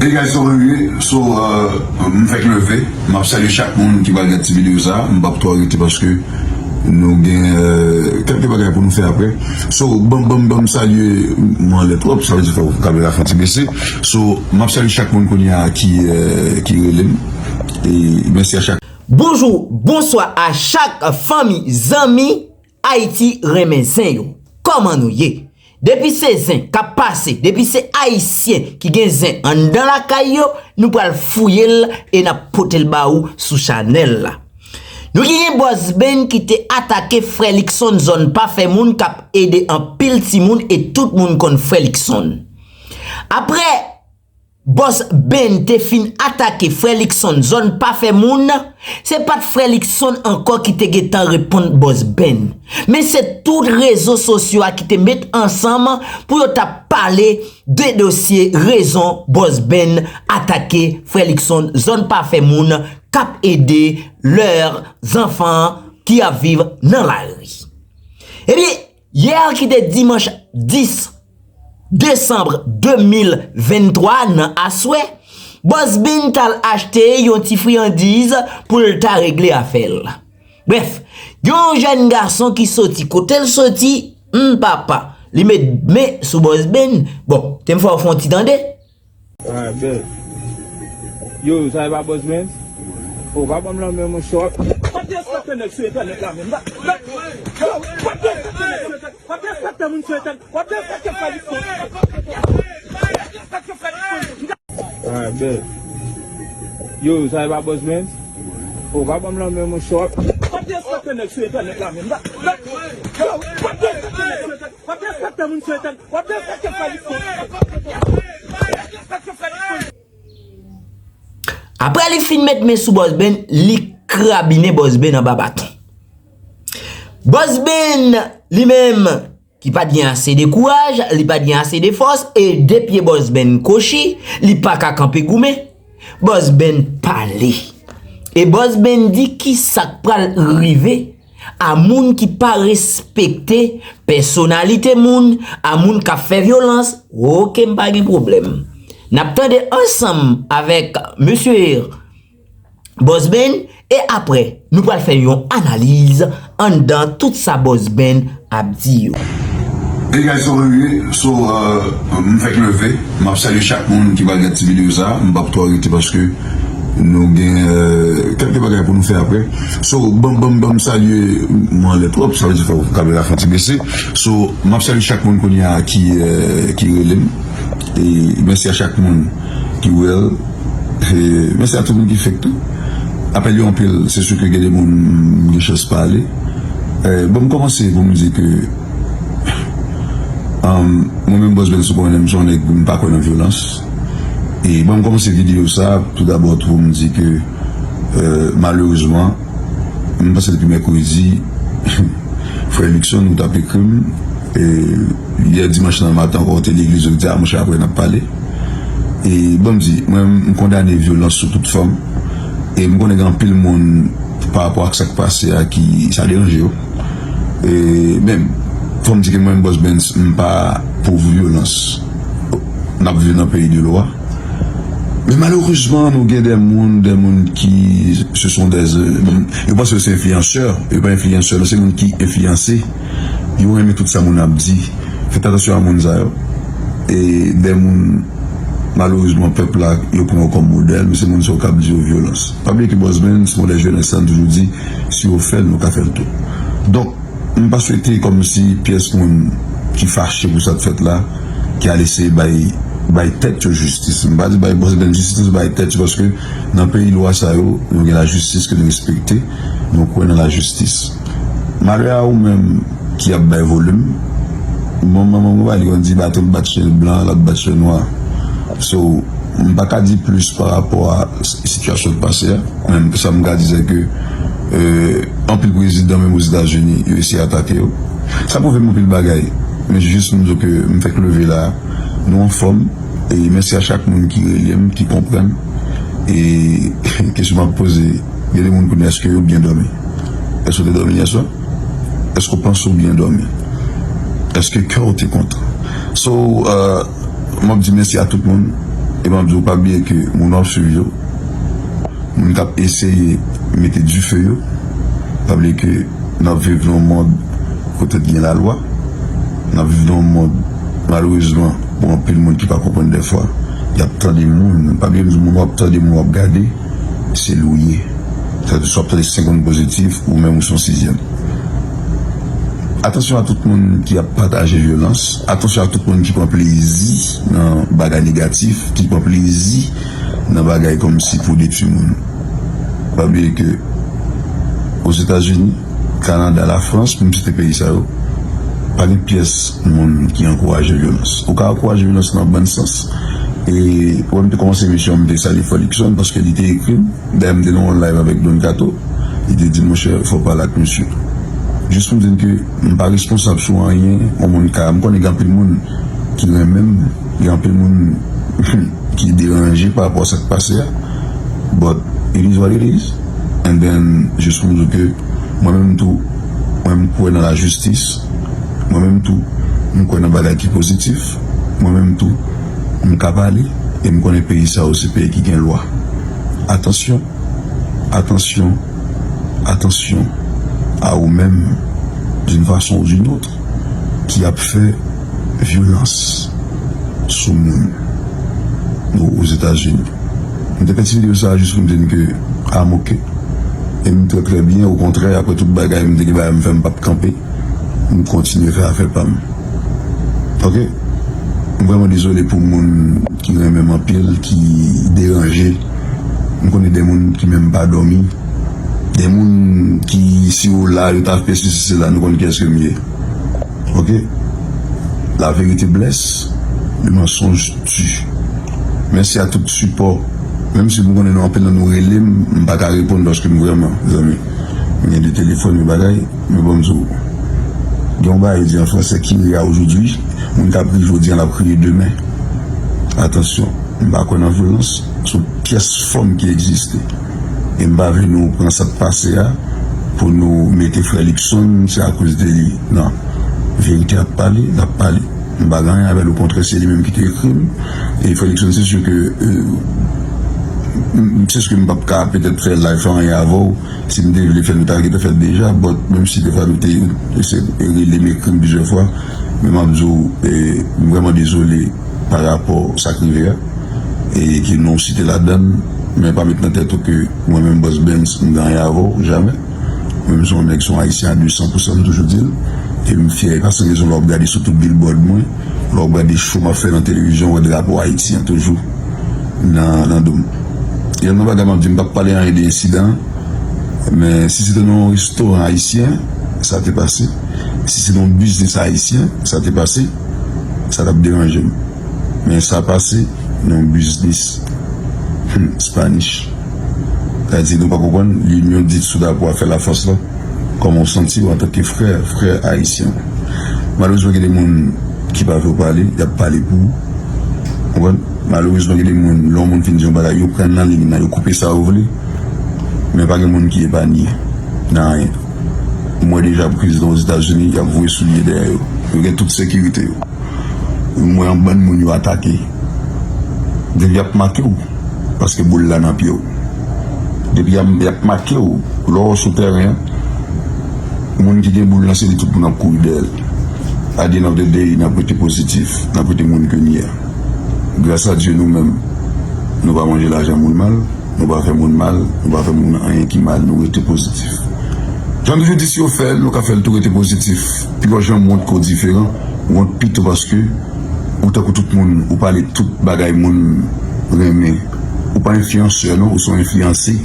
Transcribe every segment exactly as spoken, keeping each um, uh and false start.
Hey guys, so mwen ye, so uh, m fèk leve. M ap salye chak moun ki pral gad ti videyo sa. M p ap twò rete paske nou gen uh, kèlke bagay pou nou fè apre. So, ban ban ban m salye, mwen anlè twòp, sa vle di fò kamera fè yon ti bese. So, m ap salye chak moun kounye a ki, uh, ki rele m. E mèsi a chak. Bonjou, bonswa a chak fanmi, zanmi Ayiti renmen zen yo. Kòman nou ye? Depi se zen k ap pase, depi se Ayisyen ki gen zen anndan lakay yo, nou pral fouye l e n ap pote l ba ou sou chanèl la. Nou genyen Bòs Ben ki te atake Frè Luckson zòn pa fè moun k ap ede anpil timoun e tout moun konn Frè Luckson. Apre Bòs Ben te fin atake Frè Luckson zòn pa fè moun, se pa t Frè Luckson ankò ki te gentan reponn Bòs Ben, men se tout rezo sosyo a ki te met ansanm pou yo t ap pale de dosye rezon Bòs Ben atake Frè Luckson zòn pa fè moun k ap ede lè zanfan ki ap viv nan lari. Ebyen, yè ki te dimanch dis desanm de mil venntwa nan aswè, Bòs Ben t al achte yon ti friyandiz pou l ta regle afè l. Brèf, gen yon jèn gason ki soti kote l soti, m papa, li met men sou Bòs Ben. Bon, te m fè w fè yon ti tande. Yo, sa e pa Bòs Ben? O, pa ban m lanmen monchè. Pa derespekte nèg sou entènèt la menm. Pa derespekte nèg sou entènèt. Pa derespekte moun sou entènèt. Pa derespekte Frè Luckson. Pa derespekte Frè Luckson. Yo, sa e pa Bòs Ben? O, pa ban m lanmen monchè. Pa derespekte nèg sou entènèt la menm. Pa derespekte nèg sou entènèt. Pa derespekte moun sou entènèt. Pa derespekte Frè Luckson. Apre li fin met men sou Bòs Ben, li krabinen Bòs Ben anba baton. Bòs Ben, li menm, ki pa t gen ase de kouraj, li pa t gen ase de fòs, e de pye Bòs Ben kwochi, li pa ka kanpe goumen. Bòs Ben pale. E Bòs Ben di kisa k pral rive a moun ki pa respekte pèsonalite moun, a moun k ap fè vyolans. Oke, m pa gen pwoblèm. N ap tande ansanm avèk mesye Bòs Ben, e apre, nou pral fè yon analiz anndan tout sa Bòs Ben ap di yo. Hey guys, so mwen ye, so uh, m fèk leve, m ap salye chak moun ki pral gad ti videyo sa, m p ap twò rete paske nou gen uh, kèlke bagay pou nou fè apre. So, ban ban ban m salye, mwen anlè twòp, sa vle di fò kamera fè yon ti bese. So, m ap salye chak moun kounye a ki, uh, ki rele m. E mèsi a chak moun ki wè l. E mèsi a tout moun ki fake tou. Apèl yo anpil, se si ke gen de moun m gen chans pale. E, bon, m kòmanse pou m di ke um, mwen menm Bòs Ben, si w konnen m, se yon nèg m pa kwè nan vyolans. E bon, m kòmanse videyo sa tou dabò tou pou m di ke uh, malerezman, m panse depi mèkredi, Frè Luckson, ou t ap ekri m. E, yè dimanch nan maten ankò, ou te legliz, ou te di, a, monchè, apre n ap pale. E, ban m di, mwen, m kondane vyolans sou tout fòm. E m konnen gen anpil moun, pa rapò ak sa k pase a, ki sa deranje yo. E, men, fò m di ke mwen, Bòs Ben, m pa pou vyolans n ap viv nan peyi de lwa. Men malerezman, nou gen de moun, de moun ki, se sont des, yo panse yo se enfliyansè, yo pa enfliyansè, men se moun ki enfliyanse. Yo renmen tout sa moun ap di. Fèt atansyon a moun sa yo. E de moun, malerezman, pèp la, yo pran yo kòm modèl, men se moun sa yo k ap di yo vyolans. Pa bliye ke Bòs Ben, se modèl jenès la, nou toujou di, si yo fè l, nou ka fè l tou. Donk, M pa swete kòmsi pyès moun ki fache pou sa k fèt la, ki al eseye bay, bay tèt yo jistis. M pa di bay Bòs Ben jistis, bay tèt yo, paske nan peyi lwa sa yo, nou gen lajistis ke nou respekte, nou kwè nan lajistis. Malè a ou menm ki ap bay volim, bon, manman mwen pa li konn di baton bat chen blan, l ap bat chen nwa. So, m pa ka di plis pa rapò a s- sitiyasyon k pase a. Men sa m ka di se ke euh, anpil prezidan menm Ozetazini yo eseye atake yo. Sa pwouve m anpil bagay. Men jis m di w ke m fèk leve la, nou anfòm. E mèsi a chak moun ki rele m, ki konprann. E kesyon m ap poze, gen de moun konnen èske yo byen dòmi? Èske w te dòmi yèswa? Èske w panse w byen dòmi? Èske kè w te kontan? So, euh, m ap di mèsi a tout moun. E m ap di w, pa bliye ke moun w ap swiv yo, moun k ap eseye mete dife yo, pa bliye ke n ap viv nan yon mond kote gen lalwa. N ap viv nan yon mond, malerezman, pou anpil moun ki pa konprann dèfwa, y ap tande moun. Pa bliye m di w, moun w ap tande, moun w ap gade, se li w ye. Sa, swa w ap tande senk moun pozitif, ou menm ou se yon sizyèm. Atansyon a tout moun ki ap pataje vyolans. Atansyon a tout moun ki pran plezi nan bagay negatif, ki pran plezi nan bagay kòmsi pou detwi moun. Pa bliye ke Ozetazini, Kanada, Lafrans, pou m site peyi sa yo, pa gen pyès moun ki ankouraje vyolans. Ou ka ankouraje vyolans nan bon sans. E, wè, m te kòmanse emisyon an, m te salye Frè Luckson paske li te ekri m. Dayè, m te nan yon live avèk Don Kato. Li te di, monchè, fò w pale ak misye. Jis pou m di n ke m pa responsab sou anyen yon moun ka. M konnen gen anpil moun ki renmen m, gen anpil moun ki deranje pa rapò a sa k pase a. But it is what it is. And then, jis pou m di w ke mwen menm tou, mwen m kwè nan lajistis. Mwen menm tou, m kwè nan bagay ki pozitif. Mwen menm tou, m ka pale. E m konnen peyi sa yo se peyi ki gen lwa. Atansyon, atansyon, atansyon a ou menm, d'une façon ou d'une autre, ki ap fè vyolans sou moun nou Ozetazini. M te fè ti videyo sa a jis pou m di n ke I'm ok. E m trè, trè byen, okontrè, apre tout bagay, m te gen bagay m fè, m p ap kanpe. M kontinye fè afè pa m. Ok? M vrèman dezole pou moun ki renmen m anpil, ki deranje. M konnen de moun ki menm pa dòmi. De moun ki, si yo la, yo ta fè sesi, sela, nou konn kiyès ke m ye. Ok? La vérité blesse, le mensonge tue. Mèsi a tout sipò. Menm si m konnen nou anpil nan nou rele m, m pa ka reponn paske m vrèman, zanmi. M gen de telefòn, yon bagay, men bon, m di w. Gen yon bagay yo di an fransè, qui rit aujourd'hui, moun k ap ri jodi a, l ap kriye demen. Atansyon, m pa kwè nan vyolans sou pyès fòm ki egziste. E m pa vle nou pran sa k pase a pou nou mete frè Luckson, se akoz de li. Non. Verite ap pale, l ap pale. M pa gen anyen avè l, okontrè, se li menm ki te ekri m. E frè Luckson, se si ke, euh, m, se si ke m p ap ka petèt fè live, fè anyen avè w. Si m te vle fè l, nou ta gentan fè l deja, but menm si defwa nou te, se rele m, ekri m plizyè fwa, men m ap di w, e, m vrèman dezole pa rapò sa k rive a, e ke non w site ladan l, men pa met nan tèt ou ke mwen menm Boss Benz, m gen anyen avè w, jamè. Mwen menm se yon nèg, se yon ayisyen a de san pou san, m toujou di l, e m fyè, e pa san rezon lè w ap gade sou tout billboard mwen, lè w ap gade show m ap fè nan televizyon, w wè drapo Ayiti an toujou nan, nan do m. Youn nan bagay m ap di, m p ap pale anyen de ensidan an, men si se te nan yon restoran ayisyen, sa te pase. Si se nan yon biznis ayisyen, sa te pase. Sa t ap deranje m. Men sa pase nan yon biznis, hmm, Spanish. Sa di nou pa konprann, linyon di sou drapo a fè lafòs la. Kòman w santi w antanke frè, frè ayisyen? Malerezman, gen de moun ki pa vle w pale, y ap pale pou ou. Konprann? Malerezman, gen de moun, lè yon moun fin di yon bagay, yo pran nan liy nan, yo koupe sa yo vle. Men pa gen moun ki epanye nan anyen. M wè deja prezidan Ozetazini, y ap voye soulye dèyè yo. Yo gen tout sekirite yo. M wè yon bann moun yo atake. Depi y ap make w, paske boul la nan pye w. Depi y ap, y ap make w, lè w sou tèren an, moun ki gen boul lan, se li tout moun ap kouri dèyè l. At the end of the day, n ap rete pozitif, n ap rete moun ke n ye a. Gras a Dye, nou menm, nou pa manje lajan moun mal, nou pa fè moun mal, nou pa fè moun anyen ki mal, nou rete pozitif. Jan m toujou di, si yo fè l, nou ka fè l tou, rete pozitif. Pi lwen jan m wont ke w diferan, wont pito paske ou tankou tout moun, ou pale tout bagay moun renmen. Ou pa enfliyansè non, ou se yon enfliyanse.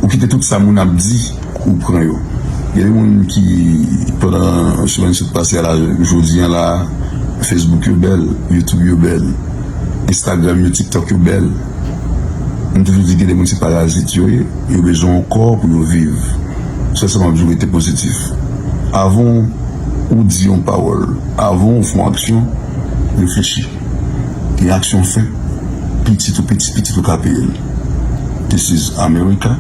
Ou kite tout sa moun ap di, ou pran yo. Gen de moun ki, pandan semèn sot pase a la, jodi a la, Facebook yo bèl, YouTube yo bèl, Instagram yo, TikTok yo bèl. M toujou di gen de moun se parazit yo ye, yo bezwen yon kò pou yo viv. Sèl sa m ap di w, rete pozitif. Avan ou di yon pawòl, avan ou fè yon aksyon, reflechi. Gen aksyon w fè, pitit ou pitit pitit ou ka peye l. This is America.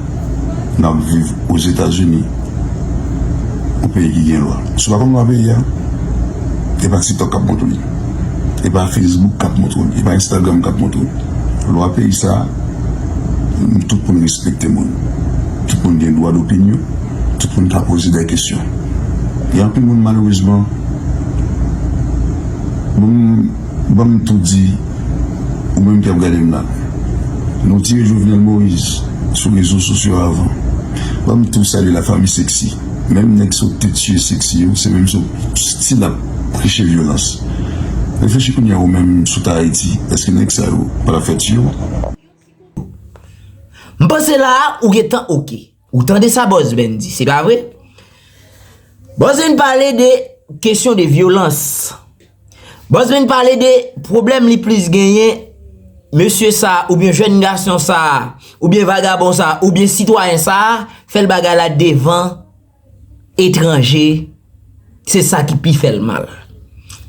N ap viv Ozetazini, yon peyi ki gen lwa. Si w pa konn lwa peyi a, e pa TikTok k ap montre w li. E pa Facebook k ap montre w li. E pa Instagram k ap montre w li. Lwa peyi sa, tout moun respekte moun. Tout moun gen dwa dopinyon. Tout moun ka poze de kesyon. Gen anpil moun, malerezman, moun, ban m tou di, ou menm ki ap gade m la, nou tire Jovenel Moïse sou rezo sosyo avan. Ban m tou salye lafanmi Sexy. Menm nèg sa w te tiye Sexy yo, se menm sa w still ap preche vyolans. Reflechi kounye a ou menm si w t Ayiti, èske nèg sa yo pa t ap fè tiye w? M panse la a, ou gentan oke. Ou tande sa Bòs Ben di, se pa vre? Bòs Ben pale de kesyon de vyolans. Bòs Ben pale de pwoblèm li plis genyen, mesye sa a, oubyen jèn gason sa a, oubyen vagabon sa a, oubyen sitwayen sa a, fè l bagay la devan etranje, se sa ki pi fè l mal.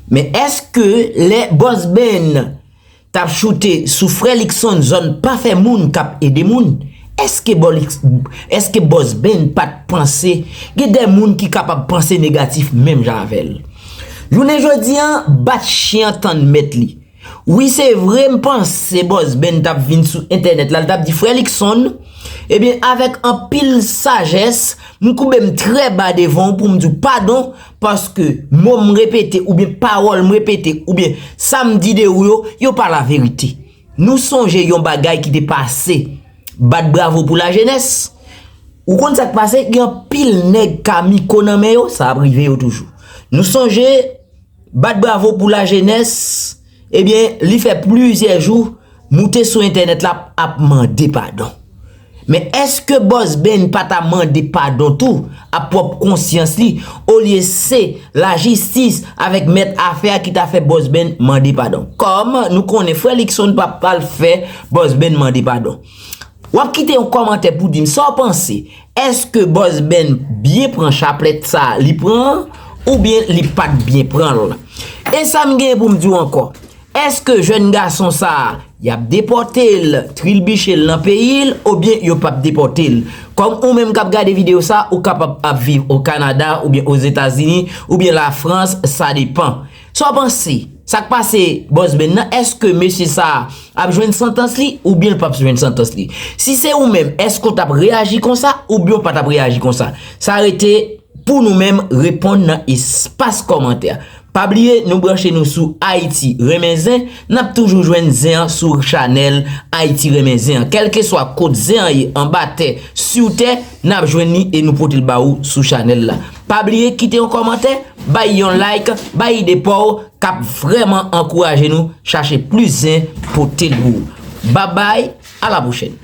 Men èske lè Bòs Ben t ap choute sou frè Luckson zòn pa fè moun k ap ede moun, èske Bò- èske Bòs Ben pa t panse gen de moun ki kapab panse negatif menm jan avè l? Jounen jodi a, bat chen an tann mèt li. Wi, se vre, m panse Bòs Ben t ap vin sou entènèt la, l t ap di, frè Luckson, ebyen, avèk anpil sajès, m koube m trè ba devan w pou m di w padon, paske mo m repete, oubyen pawòl m repete, oubyen sa m di de ou yo, yo pa laverite. Nou sonje yon bagay ki te pase, bat bravo pou lajenès. Ou konn sa k pase, gen anpil nèg ka miko nan men yo, sa ap rive yo toujou. Nou sonje, bat bravo pou lajenès, ebyen, li fè plizyè jou, moute sou entènèt la ap mande padon. Men èske Bòs Ben pa ta mande padon tou, ap pwòp konsyans li, olye se lajistis avèk mèt afè a ki ta fè Bòs Ben mande padon? Kòm nou konnen frè Luckson pa pral fè Bòs Ben mande padon. W ap kite yon kòmantè pou di m sa w panse. Èske Bòs Ben byen pran chaplèt sa a li pran an, oubyen li pa t byen pran l? E sa m genyen pou m di w ankò, èske jèn gason sa a, y ap depòte l, trilbiche l nan peyi l, oubyen yo p ap depòte l? Kòm ou menm k ap gade videyo sa a, ou kapab ap viv o Kanada, oubyen Ozetazini, oubyen Lafrans, sa depan. Sa w panse? Sa k pase Bòs Ben nan, èske mesye sa a ap jwenn santans li oubyen l p ap jwenn santans li? Si se ou menm, èske w t ap reyaji konsa oubyen w pa t ap reyaji konsa? Sa rete pou nou menm reponn nan espas kòmantè. Pa bliye, nou branche nou sou Ayiti Renmen Zen, n ap toujou jwenn zen an sou chanèl Ayiti Renmen Zen an. Kèlkeswa kot zen an ye, anba tè, sou tè, n ap jwenn li e nou pote l ba ou sou chanèl la. Pa bliye kite yon kòmantè, bay yon like, bay ide pa w k ap vrèman ankouraje nou chache plis zen pote l pou ou. Babay, a la pwochèn.